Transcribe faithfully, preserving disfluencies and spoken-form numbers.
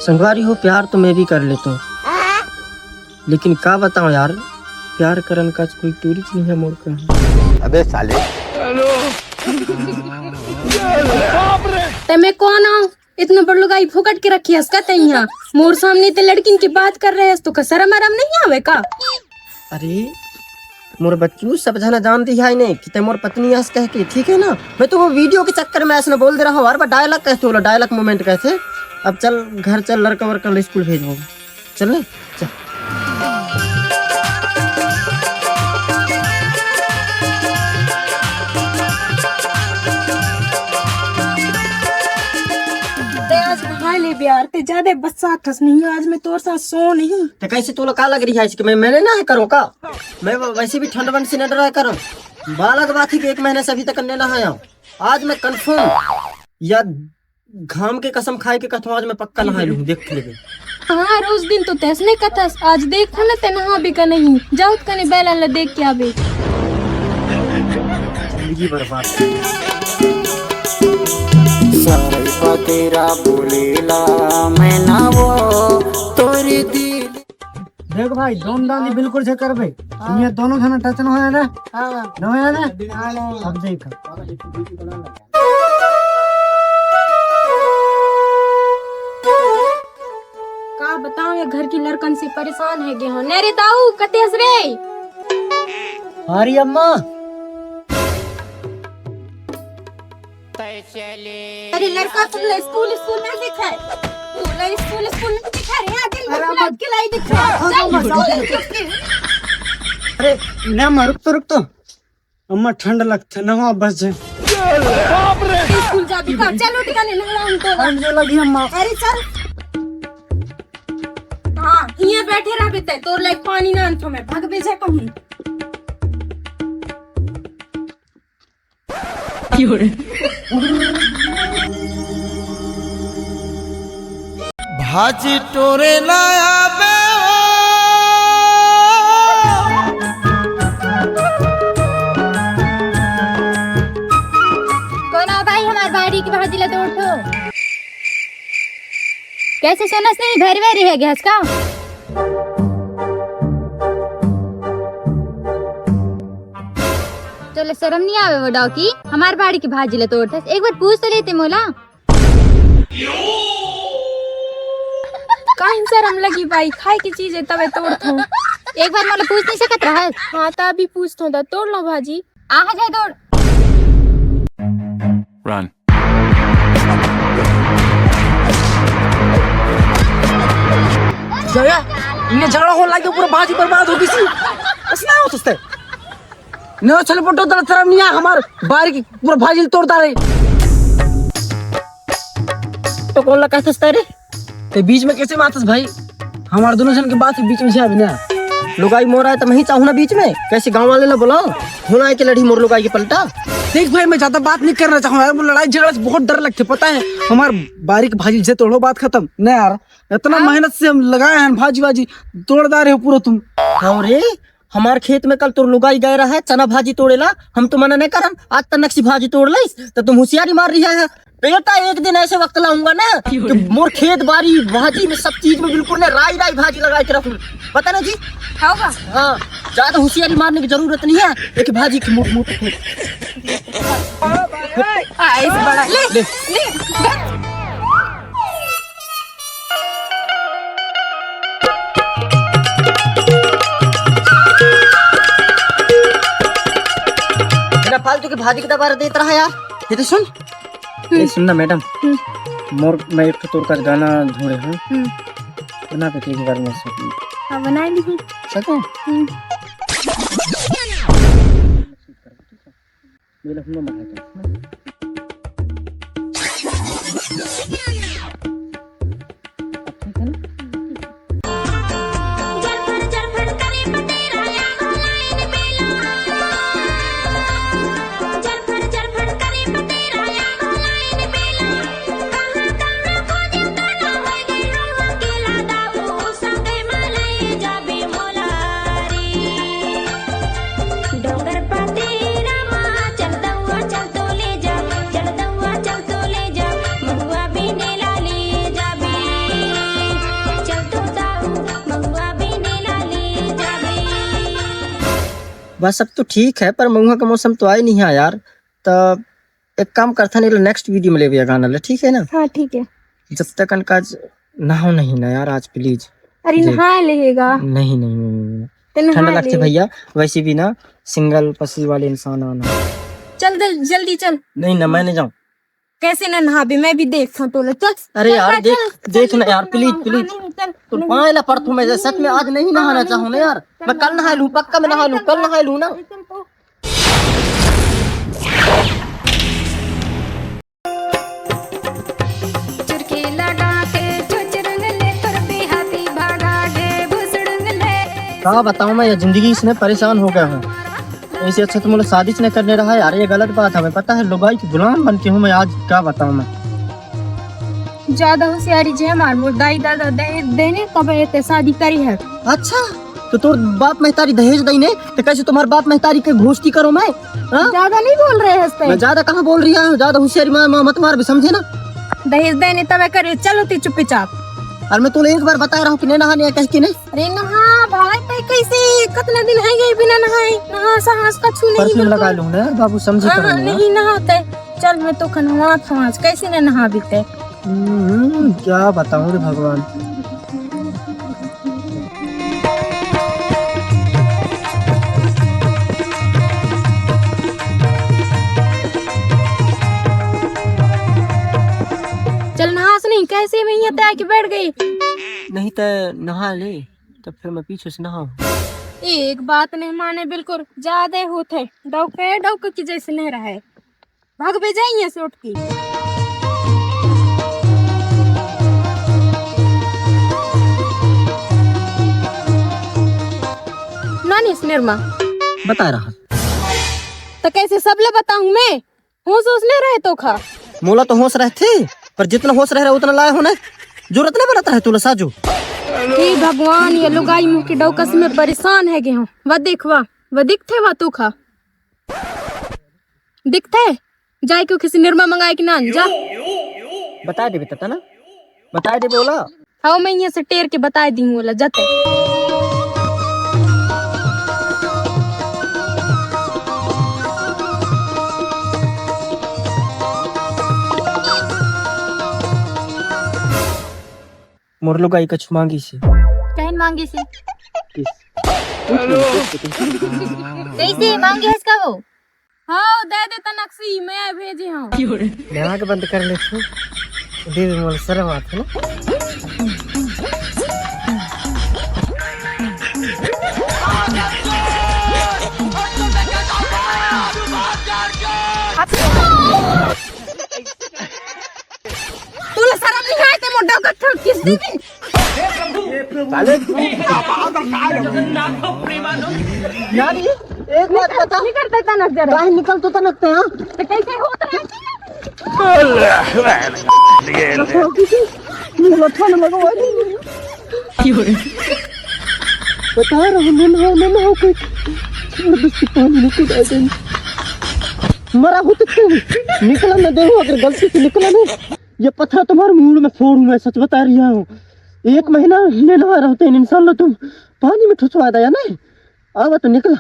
संगवारी हो, प्यार तो मैं भी कर लेता हूँ, लेकिन का बताऊँ यार, प्यार करन का कोई टूरी नहीं है मोर का। अबे साले। ते मैं कौन हूँ? इतना बड़ लुगाई फुकट के रखी हस का तैं यहाँ? मोर सामने ते लड़किन की बात कर रहे हस, तो का शरम अरम नहीं आवे का? अरे मोर बच्चू, सब जना जान दिया है नहीं कि ते मोर पत्नी हस कह के, ठीक है ना? मैं तो वो वीडियो के चक्कर में ऐसे बोल दे रहा हूँ, हर बार डायलॉग कहते बोला, डायलॉग मोमेंट कहते। अब चल घर चल, लड़का वड़का स्कूल भेजबो। चल ना, चल। ते आज नहा ले बे यार, ते ज्यादा बस्सा थस नहीं, आज मैं तोर साथ सो नहीं। ते कैसे तोला का लग रही है इसके, मैं, मैंने ना है करो का? मैं वो वैसे भी ठंड वंड से न डरा करो। बालक बात ही कि एक महीने से अभी तक नहीं नहाया हूँ। आज मैं कन्फर्म या घाम के कसम खाए के कथो, आज मैं पक्का नहा लूँ, देख लेबे। हाँ, रोज दिन तो तैसने कथस, आज देख ना ते नहा भी का नहीं। जाओ कने बैलन ला देख के आबे। जिंदगी बर्बाद कर दी। सारे पतेरा बोलेला मैं ना वो तोरी दिल। देख भाई, दोन दानी बिल्कुल से करबे। हाँ। ये दोनों जना टच न होया ना? हाँ। न होया ना? हाँ, हाँ। अब देख। का बताऊं, ये घर की लड़कन से परेशान है गे हो। ने रे दाऊ, कते हस रे? हरी अम्मा। अरे लड़का, तुम ले स्कूल, स्कूल नहीं दिखा है। तू ले स्कूल, स्कूल नहीं दिखा रे, आगे अरे लड़का अम्मा, के लाई दिखा। हाँ, हाँ, अम्मा, चल, चल। अरे, ने अम्मा, रुक तो, रुक तो। अम्मा, ठंड लगथे, नहवा बस जाए। स्कूल जा दिखा, चल उठ के ले नहवा हम तो। ठंड जो लगी अम्मा। अरे चल। हाँ, हिये बैठे रहबे ते, तोर लायक पानी ना आनथो मैं, भगबे जा कहूँ। भाजी टोरे ना आबे ओ। कौन आ भाई, हमार बाड़ी की भाजी ला तोड़थो? कैसे सोनस नहीं, भरी भरी है गैस का? तोला शरम नहीं आवे वो डौकी, हमार बाड़ी की भाजी ला तोड़थस? एक बार पूछ तो लेते मोला। काहे शरम लगी भाई, खाए की चीज है तबे तोड़थो। एक बार मोला पूछ नहीं सकत रहस? हाँ, त अभी पूछथो त तोड़ लो भाजी। आहा जाए तोड़। Run। जया, इन्हें झगड़ा होने लगे, पूरा भाजी बर्बाद हो गई सी। बस ना हो सकते। न चल पटो, तेरा शरम नहीं आय, हमार बारी की पूरा भाजी तोड़ डारे। तो कौन ला कहते रे? ते बीच में कैसे मातस भाई? हमार दोनों जन के बात है, बीच में से अभी ना। लुगाई मोर आय त मैं ही चाहूँ ना बीच में, कैसे गाँव वाले ला बुलाओ, होना है कि लड़ी मोर लुगाई के पलटा। देख भाई, मैं ज्यादा बात नहीं करना चाहूँ यार, वो लड़ाई झगड़ा से बहुत डर लगथे, पता है? हमार बारी की भाजी से तोड़ो, बात खत्म। नहीं यार, इतना हाँ। मेहनत से हम लगाए हैं भाजी वाजी, तोड़ डारे हो पूरा तुम। हाँ रे, हमार खेत में कल तोर लुगाई गए रहा है चना भाजी तोड़ेला, हम तो मना नहीं करन, आज तनक सी भाजी तोड़ लइस, तो तुम होशियारी मार रही है। बेटा, एक दिन ऐसे वक्त लाऊंगा ना कि मोर खेत बारी भाजी में सब चीज में बिल्कुल ना राई राई भाजी लगा के रखूं, पता ना जी? होगा। हाँ, ज्यादा होशियारी मारने की जरूरत नहीं है, एक भाजी की मोट मोट। आ, इस बड़ा ले, ले। ले। बिना फालतू के भाजी के दबा देत रहा यार। ये तो सुन, ये सुन ना मैडम, हम्म। मोर मैं एक ठो तोर का गाना ढूंढे हूँ, हम्म। बना के एक बार में से। हाँ, बना ली हूँ। सके? हम्म। मेरा हुआ मत है। बस अब तो ठीक है, पर महुआ का मौसम तो आए नहीं है यार। तो एक काम करथन, एला नेक्स्ट वीडियो में लेबे गाना ले, ठीक है ना? हाँ, ठीक है। जब तक अनका आज नहाओ नहीं ना यार, आज प्लीज। अरे, नहा लेगा। नहीं, नहीं, नहीं, नहीं। ठंडा लगते भैया, वैसे भी ना सिंगल पसी वाले इंसान आना। चल दे, जल्दी चल। नहीं ना, मैं नहीं जाऊँ। कैसे ना नहाबे, मैं भी देखथों तोला। चल, अरे चल, यार, चल, देख, चल, देख ना यार, प्लीज, प्लीज। नहीं, चल, तो नहीं। पाए ला पड़थों मैं, सच में आज नहीं नहाना चाहूँ ना यार। मैं कल नहा लूँ, पक्का मैं नहा लूँ, कल नहा लूँ ना। चल, चल, तो। का बताऊं मैं, ये जिंदगी इसने परेशान हो गया हूँ। इससे अच्छा तो मुझे शादी नहीं करने रहा यार, ये गलत बात है। मैं पता है लुगाई की गुलाम बन के हूँ मैं आज, क्या बताऊं मैं। ज्यादा होशियारी जे हमार मोर दाई दादा दहेज देने तब ये शादी करी है। अच्छा, तो तोर बाप महतारी दहेज दई ने, तो कैसे तुम्हारे बाप महतारी के घोस्ती करो मैं? हाँ? ज्यादा नहीं बोल रहे हंसते। मैं ज्यादा कहाँ बोल रही हूँ, ज्यादा होशियारी मा-, मा-, मत मार भी, समझे ना? दहेज देने तब करे, चलो ती चुप्पी चाप। और मैं तोले एक बार बता रहा हूँ कि नहीं नहाने कह के नहीं। अरे नहा भाई, तै कैसे कितना दिन है गए बिना नहाए, नहा साहस का छू नहीं परफ्यूम लगा लूँ ना यार बाबू, समझे हाँ, करो ना। नहीं नहाते। चल मैं तो खनवा था आज, कैसे न नहा बीते। हम्म, क्या बताऊं रे भगवान। चल नहास नहीं, कैसे मैं यहाँ तय आके बैठ गई। नहीं तो नहा ले, तो फिर मैं पीछे से नहाऊं। एक बात नहीं माने बिल्कुल, ज्यादा होत है, डौके डौके की जैसे नहीं रहे। भाग बे जाइए से उठ के। नानी से निरमा। बता रहा। तो कैसे सबले बताऊं मैं? होश होश नहीं रहे तो खा। मोला तो होश रहते, पर जितना होश रह रहा उतना लाए हो ना। जरूरत ना बनता है तोला साजू। हे भगवान, ये लुगाई मुंह की डौकस में परेशान है गे हूँ। वा देख वा, वा दिखते वा तू खा। दिखते? जाए क्यों किसी निरमा मंगाए कि ना, जा। बता दे बेटा ना, बता दे बोला। हाँ, मैं यहाँ से टेर के बता दी हूँ, बोला जाते। मोर लुगाई कछु मांगी से। कहन मांगी से? किस? कैसे मांगे है इसका वो? हाँ, दे दे तनक सी, मैं भेजे हूँ। दिमाग बंद कर ले तू। दे दे, मोला शर्म आथे ना। तोला शरम नहीं आए ते मोर डौका ठोक किस दे दे। साले तू। यार, ये एक बात बता। निकल देता नजर। काहे निकल तो तनकते हैं? तो कैसे होता है? ये लठा न लगा भाई। बता रहा हूँ, नन हो, नन हो कोई। जबरदस्ती पानी में कुदाए देंगे। मरा हो तो क्यों? निकला ना दे, अगर गलती से निकला ना, ये पत्थर तुम्हारे मुंह में फोड़ू मैं, सच बता रही हूँ। एक महीना नहीं नहा रहते हैं, इंसान लो तुम पानी में ठुसवा दिया ना। आवा तो निकला।